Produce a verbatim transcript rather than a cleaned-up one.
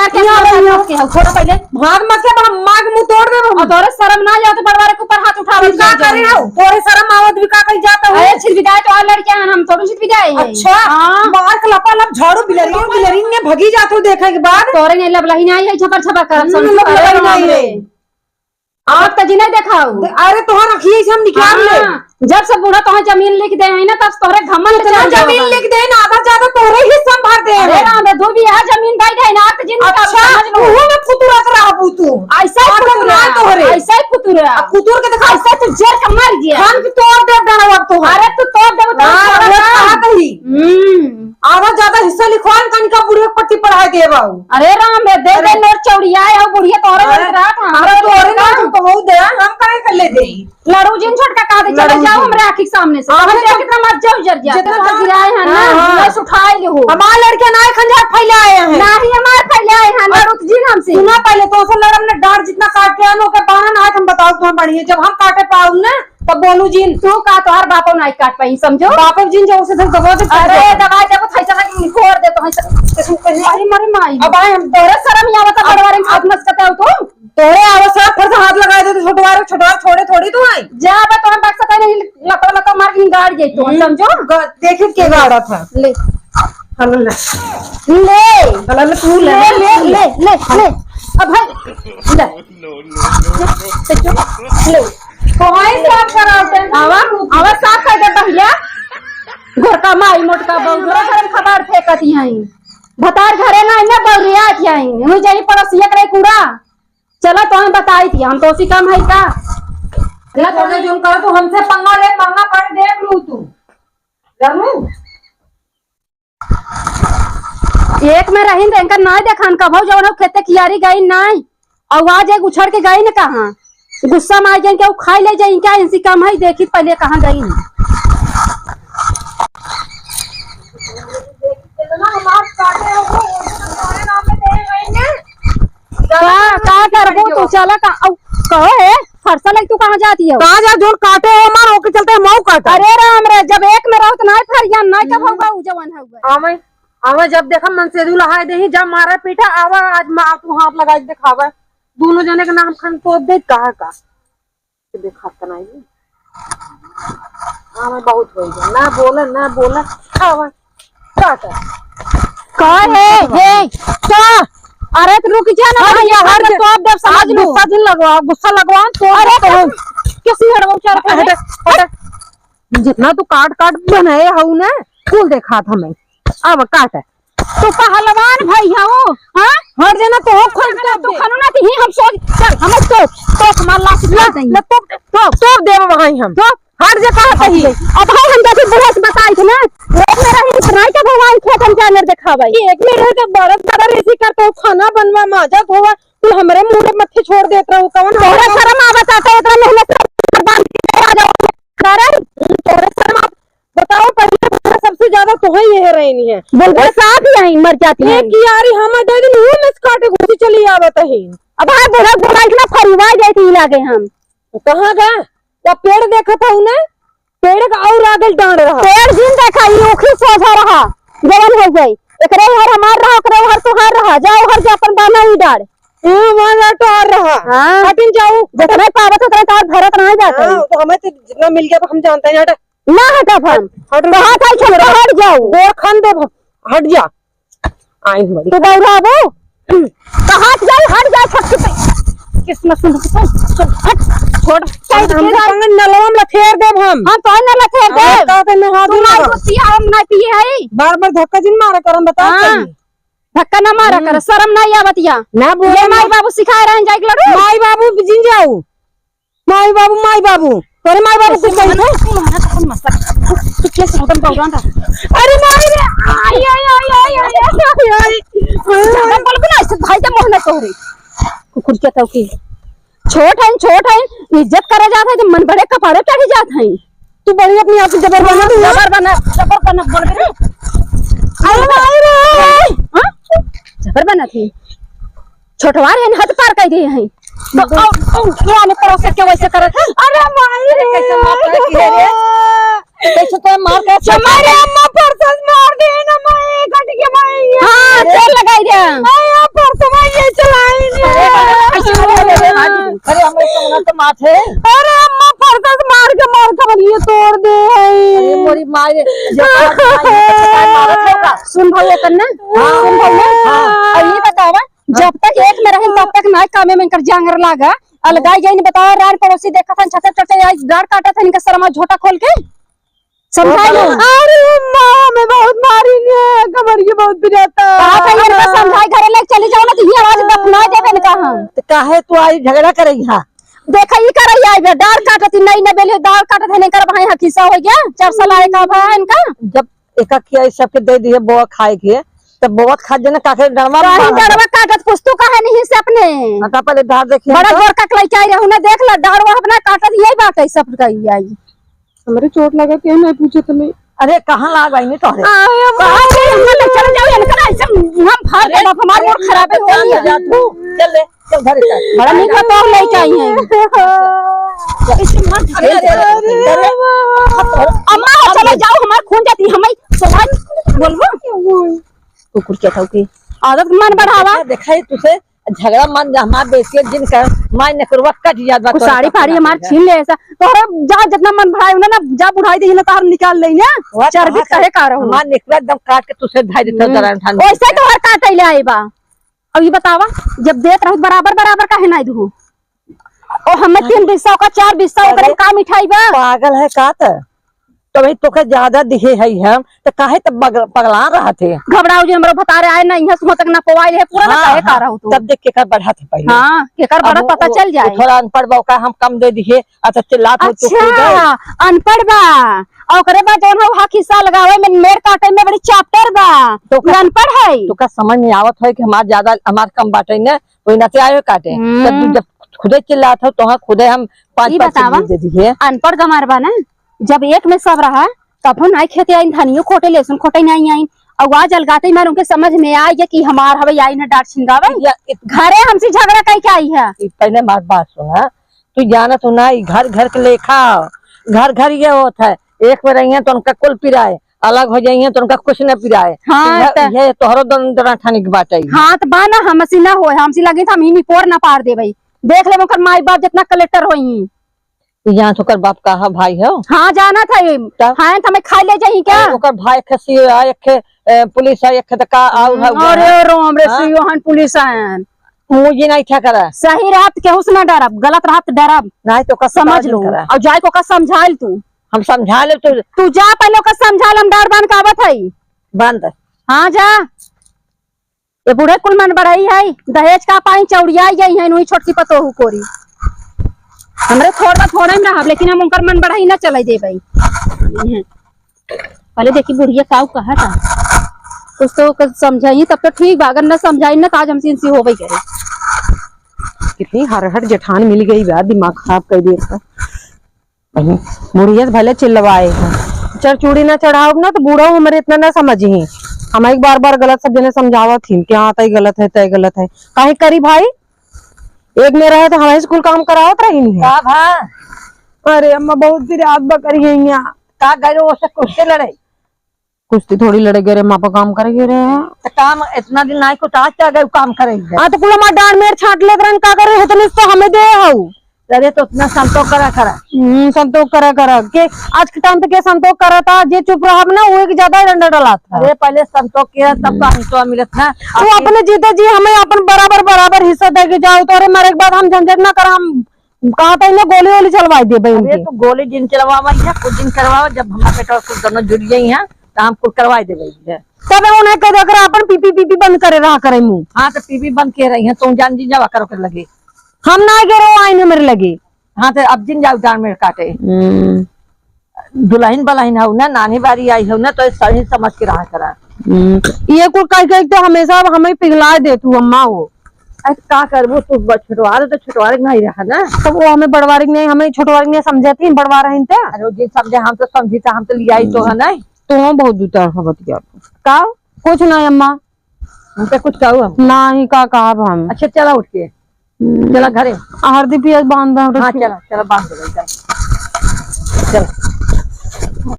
क्या यहाँ बात करते हो? छोड़ो पहले। भाग मत के, हम मार के मुंह तोड़ देबो हम। और तोरे शर्म ना जाओ तो बड़वारे के ऊपर हाथ उठावे का करे हो? तोरे शर्म आवत भी का कही जाता हो? अरे छिटबिटाए तो और लड़कियां हैं, हम थोड़ी छिटबिटाए हैं। अच्छा, हाँ। मार के लपालप झाड़ू बिलरी, बिलरी ने भगी जात हो देखे के बाद। तोरे ने लबलही नहीं है, झपर झपर करब हम्म, समझ लबलही अरे नहीं रे। रे। आँख तो जिन्हें देखाऊ। अरे तोहर अखिए से हम निकाल ले। हाँ, जब से बूढ़ा तोहर जमीन लिख दे है ना, तब से तोहरे घमंड कितना चढ़ गया जमीन बा। लिख दे ना, आधा ज्यादा तोहरे हिस्सा में भर दे अरे हैं। राम रे, दो बीघा जमीन दे दे ना, आँख जिन निकाल अच्छा, समझ लो। उहो में फुतुरत रहबू तू। ऐसा ही आदत फुतुरा, ना तोहरे। ऐसा ही फुतुरा। अब फुतुर के देखा। ऐसा तू जेल का मर गया। हम तो तोड़ दे डरवा तोहर। अरे तू तोड़ दे तो हाँ, छोड़ा वो ना। कहा कही। हम्म। आधा ज्यादा हिस्सा लिखवा न, तनिका बुढ़िया के पट्टी पढ़ाए देबा। अरे राम रे, दे दे अरे। नोट चौड़ियाए हो बुढ़िया तोहरे अरे, लग रहा था। अरे तोहरे ना, हम तो हो दे, हम काहे कर ले देई? लड़ू जिन छोटका कह दे, चले लड़ू जाओ जिन। हमरे आँखी के सामने से। हाँ, हम हम देख तो कितना मत जाओ जर जा। जितना तो जाओ। गिराए हैं ना, हाँ, हाँ। बस उठाए ले हो। हमार लड़के ना एक हजार फैलाए हैं। ना ही हमार फैलाए हैं, लड़ू जिन हमसे। सुना पहले तो उसे लड़म ने डांट जितना काट के आनो के बहाना ना है, हम बताओ तुम्हें बढ़िया। जब हम काटे पाऊ ना, तब बोलू जिन। तू का तोहार बापो नाई काट पाई, समझो? बापो जिन जो उसे धक दबा दे, अरे, दबा दे, वो थैसा लगी, फोड़ दे, तो थैसा। अरे, मरे माई। अब आए हम तोरे शर्म ही आवता, बड़वारे में हाथ मस्कते हो तू? तोरे आवत साथ फट से हाथ लगाए दे, तो छोटवार, छोटवार छोड़े थोड़ी तू आई। जा, अब तोहन बक्सा तोहन ही लकड़, लकड़ मार के गाड़ जाई तू, हम्म। समझो? ग-, देखे के गाड़ा था। ले। हलो ले। ले। हलो ले, तू ले। ले, ले, ले, ले, ले। अब भाई, ले। ले। तोहई साफ करावते हैं। आवा, आवा साफ कर दे पहले। घर का माई मोटका बउरा घर खबर फेंकत यहीं। भतार घरे ना, ना बउरिया यहीं। हुई जाई पड़ोसिया करे कूड़ा। चला तोहई बताई थी, हम तो उसी काम है का। ना तोहने जो कहा तू हमसे पंगा ले, पंगा पड़ देख लू तू। जानू? एक में रहिन त इनका नाई देखान कबहु जवन हो खेते कियारी गई नाई, और आज एक उछड़ के गई न कहाँ, गुस्सा में आ गई, क्या वो खाई ले जाई, क्या इनसी काम है, देखी पहले कहाँ गई। का, का करबो तू, चला का, औ, कहो हे, फरसा लग तू कहाँ जाती हो? कहाँ जा, जोन काटे हो मार, ओके चलते हम मऊ काटे। अरे राम रे, जब एक में रहो तो नाई फरिया, नाई कब हम्म। होगा उ जवन होगा। आवे, आवे जब देखा मन से दू लहाए देही, जब मारा पीटा, आवा आज माँ तू हाथ लगा के दिखावे। दोनों जने के नाम खान तो दे कहा का। देखात त नाही। हाँ, मैं बहुत हो गया। ना बोला, ना बोला। आवा। का कर? का है? हे, का? अरे, तो रुक जा ना अरे, भाई, यार, हर हर तो आप जब समझ आज लो। गुस्सा जिन लगवा, गुस्सा लगवा, तो अरे, तो हम किस मेरे को उचार हटे, हटे। जितना तू काट, काट बनाए हऊ ना, कुल देखात हमें। आवा, काट। तू पहलवान भई हऊ, हाँ? हट जाना, तो हो खोल अरे, तू दे। खनु ना, तो ही हम सोच, चल, हम तो, तो हमार लाश ला, ला, देंगे। ला, तो, तो, तो देव वहीं हम। तो? हट जा, कहा कही। अब भाई हम जैसे बूढ़ा से बताई थे ना, एक में रहे, इतना ही का भगवान खेत हम जानवर दिखावे। एक में रहे तो बड़ा, बड़ा रेसी करते हो, खाना बनवा, माजा धोवा, तू हमरे मुंह में मक्खी छोड़ देत रहो, कौन तोहरा हमारे शर्म आवत आता, इतना मेहनत से बांध के आ जाओ। कारण तोहरे शर्म आव-, बताओ, पहले तो सबसे ज्यादा तोहे ये रहनी है। बोलबे साथ ही आई, मर जाती ये है। कियारी हम दे दिन वो में से काटे घुसी चली आवत है। अब हाँ, बुढ़ा, बुढ़ा इतना फरिवा जाए थी लागे हम। कहाँ गए? वो पेड़ देखा था उन्हें, पेड़ का और आगे डांड रहा। पेड़ जिन देखा, ये ओखी सोझा रहा, जवन हो गई। एकरे हर हमार रहा, ओकरे हर तोहार रहा। जाओ हर के अपन बान्हा ई डाड़। हाँ, हमार डाड़ तोहार रहा। हाँ। हटिन जाऊ। जितने पावत उतने तोहार भरत नहीं जाते। हाँ, तो हमें तो जितना मिल गया, हम जानते हैं, हट। ना हटब हम। हट। कहाँ था छोड़, हट जाओ। गोर खान देब हम। हट जा। आई बड़ी। तू बौराबो? कहाँ जाई? हट जा, छोटकी पे। किस्मत सुन, सुन, सुन, हट, छोड़। हम साइड तो के पंगन नलवा में लथेर देब हम। हम तो न लथेर हम देब। कहते न हाथ तू नहीं मार लगा। गुस्सी हम ना पिए हई। बार बार धक्का जिन मारा कर, हम बता हाँ। तनी। धक्का ना मारा हम्म। कर, शर्म नहीं आवत या। ना बोले ये माई ना। बाबू सिखाए रहन जाए के लड़ू। माई बाबू जिन जाऊ। माई बाबू, माई बाबू, तोरे माई बाबू कुछ नहीं है। तू कैसे एकदम बौरान था? अरे माई रे, आई, आई, आई। ज्यादा बोल के ना, ऐसे भाई के मुंह ना तोहरे। कुकुर के तो की। छोट है, छोट है, इज्जत करे जात है, तो मन बड़े कपारे चढ़ी जात है। तू बड़ी अपनी आप से जबर बना तू, हाँ? जबर बना, जबर बना, बोल बे। अरे माई रे। हाँ? जबर बना थी। छोटवार है, हद पार कर दिए हैं। तो, तो, ओ, ओ, ये आने पड़ोस के वैसे करत है। अरे माई रे। कैसे मार के रखी है रे? कैसे तो मार के रखी है? हमारे अम्मा परसस मार दे ना माई, कट के माई। हाँ, अरे। तेल लगाई दे। अरे, परसस मार बात है। अरे अम्मा, फरकस मार के मार कमरिया तोड़ दे है। अरे मोरी माई, ये बात माई, ये तो मारत है का? सुन भौया तन्ने, हाँ। सुन भौया। हाँ। और ये बतावा, हाँ। जब तक एक में रहिन, तब तक ना कामे में इनकर जांगर लागा। अलगा हाँ। यही नहीं बतावा, रान पड़ोसी देखत हन, छटर छटर आई, डार काटत हन, इनका शर्मा झोटा खोल के। समझाई लो। अरे माँ, हमें बहुत मारी ने, कमर के बहुत पिराता। कहा था ये इनका समझाई, घरे लेके चली जाओ ना, तो ये आवाज दफना देबे न कहा। तो काहे तू आई झगड़ा करे यहाँ? देखा, ई कर आई बे, डार काटत ही नहीं, न बेले डार काटत है, नहीं कर भाई, हाँ, खिस्सा हो गया, चार साल आए का भाई इनका। जब एका किया, इस सबके दे दिए बोआ खाए के, तब बोआ खा जाने काके डरवा काहे मार। डरवा काटत, कुछ तो कहे नहीं से अपने। हटा, पहले डार देखिए बड़ा तो। गोर का लइका आई रहू ना, देख ला, डार वो अपना काटत, यही बात है, सब कही आई। हमरे चोट लगा, केहू नहीं पूछे तुम्हें। अरे, कहाँ लाग आई नहीं तोहरे? अरे, कहाँ से हम ले चल जाओ, इनका ऐसे हम फाड़ अरे, देबा, हमार अरे, मोर खराब है, कान कोई बजा तू। चल ले, चल घरे चल। बड़ा निक तो लइका आई है। ऐसे मत अरे, अरे, अरे, अरे। अम्मा, चले जाओ, हमार खून जाती, हमें समाज बोलबो। कुकुर क्या था की आदत मन बढ़ावा। देखा, देखा है तुझे। झगड़ा मन जा, हमार बेटी जिन कर, माय नकरवा कट जात बा कुछ तोरा साड़ी कपड़ा फाड़ी हमार के। छीन ले ऐसा। तोहरा जा जितना मन भराई होना ना, जा बुढ़ाई दे ना, तोहर निकाल ले ना। वह चार बीत कहे का रहो। हमार नकरवा एकदम काट के तुझे धाई देता हम्म। जरा ठान वैसे देता। तोहर काटे ले आई बा। अब ये बतावा, जब देत रहू बराबर बराबर काहे ना दू? ओ हमें तीन बिस्सा का, चार बिस्सा ओकरे अरे, का मिठाई बा? पागल है का त? तो भाई तोके ज्यादा दिहे है हम, तो काहे त बग-, पगला रहा थे? घबराओ जी, हमरो भतारे आए ना, इहाँ सुबह तक ना पवाइल है, पूरा ना हाँ, कहे का हाँ, रहू तू। तब देख केकर बढ़त है पहले। हाँ, केकर अब बढ़त वो, पता वो, चल जाए। वो थोड़ा अनपढ़ बा, ओका हम कम दे दिहे, अच्छा चिल्लात हो तो अच्छा, खुद है। अनपढ़ बा, और ओकरे बाद जौन हो, हा खिस्सा लगावे में, मेर काटे में बड़ी चैप्टर बा, तो का, ये अनपढ़ है। तो का समझ में आवत है कि हमार ज्यादा, हमार कम बाटे ने, वही नाते आयो काटे। हम्म। जब, जब खुदे चिल्लात हो, तो हाँ, खुदे हम पाँच ई पाँच बतावा, चीज दे दिए। अनपढ़ गमार बा ना, जब एक में सब रहा, तब हम नाई खेते आइन, धनियो खोटे, लहसुन खोटे नाई आइन। और आज अलगाते मार उनके समझ में आई गया कि हमार हवे आई ना डांट छिंगावे। या इत- घरे हमसे झगड़ा कई के आई है। ई पहले हमार बात सुना, तू जानत हो ना, ई घर घर के लेखा, घर घर ये होत है, एक में रहिए तो उनका कुल पिराए, अलग हो जाइए तो उनका कुछ न पिराए। हाँ, तो यह, त- यह तोहरो दोनों जना ठानी के बात आई। हाँ, तो बा ना, हमसे ना होए, हमसे लगी तो हम ही निपोर ना पार देबे। देख ले ओकर माई बाप जितना कलेक्टर होई। तू जानत ओकर बाप का ह भाई हो? हाँ, जानत है। तब? हाँ, तो हमें खाई ले जाई क्या? अरे, ओकर भाई एक खे सीओ है, एक खे, ए, पुलिस है, एक खे तो का और है, हम्म, अरे राम रे, हाँ? सीओ हन, पुलिस हन। मुँह जी नहीं ठा करा। सही रहत केहू से ना डरब, गलत रहत डरब। नहीं तो ओकर समझ लो। करा। और जाए को का समझाइल तू। हम समझा ले तो। तू जा पहले ओकर समझाइल, हम डार बान का आवत है। बंद। हाँ, जा। ये बूढ़े कुल मन बढ़ाई है, दहेज का पाई चौड़ियाई गई है, वही छोटकी पतोहू कोरी। हमरे थोड़ा थोड़ा में रहब, लेकिन हम उनकर मन बढ़ाई ना चले देबे। पहले देखी बुढ़िया काऊ कहा था, कुछ तो ओकर समझाई तब तो ठीक बा, अगर ना समझाई ना तो आज हमसे इनसे होबे करे। कितनी हरहर जेठान मिल गई बा, दिमाग खराब कर दिया। बुढ़िया से भले चिल्लवाए हैं, चढ़ चूड़ी ना चढ़ाओ ना तो बूढ़ा हमरे इतना ना समझी। हम एक बार बार गलत सब जने समझावत ही कि हाँ तय गलत है, तय गलत है। काहे करी भाई, एक में रहे तो हमारे स्कूल काम करावत रही नहीं है। का भा? अरे अम्मा बहुत फिर रात बकरी है यहाँ। का गए वो से कुश्ती लड़े? कुश्ती थोड़ी लड़े गए रे, माँ पर काम करे गए रहे हैं। तो काम इतना दिन नाई को तो आज क्या गए काम करे गए? हाँ, तो कुल हमार डांड मेर छाट लेत रहन, का करे, इतने से तो हमें दे हऊ। अरे, तो उतना संतोष करा करा। हम्म, संतोष करा करा। के आज के टाइम पे के संतोष करा था, जे चुप रहब ना, वो एक ज्यादा डंडा डलात था। अरे, पहले संतोष किया, तब तो हम्म। हम तो मिलत ना। तू अपने जीते जी हमें अपन बराबर, बराबर हिस्सा दे के जाओ, तो अरे, मरे के बाद हम झंझट ना करा, हम कहा था इन्हें गोली वोली चलवाई देबे अरे, इनके। तो गोली जिन चलवावा है, कुछ दिन करवाओ, जब हमारे बेटा कुल दोनों जुड़ गई हैं, तो हम कुल करवाई देबे इनके। तब उन्हें कह दे, अगर अपन पीपी, पीपी बंद करे रहा करे मुंह। हाँ, तो पीपी बंद के रही हैं, तुम जान जी जावा करो के लगे। हम ना गिरो आइन हमरे लगे। हाँ, तो अब जिन जाओ जान मेरे काटे। हम्म। दुल्हन बलहन हऊ ना, नानी बारी आई हऊ ना, तो सही समझ के रहा करा। हम्म। ये कुल कह कह के हमेशा हमें पिघला दे तू अम्मा हो। अरे का करबो तू, ब-, छोटवार तो छोटवार नहीं रहा ना। तब वो हमें बड़वारी नहीं, हमें छोटवारी नहीं समझती, बड़वार है ते। अरे वो जी समझे, हम तो समझी था, हम तो लियाई तो है हम्म। नहीं। तो हम बहुत जूता है बतिया। का? कुछ नहीं अम्मा। हमसे कुछ कहू हम? नहीं, का कहब हम? अच्छा, चला उठ के। हम्म। चला घरे। हरदी पियाज बांध दे, हाँ, रखी। चला, चला, बांध दे, चला। चला।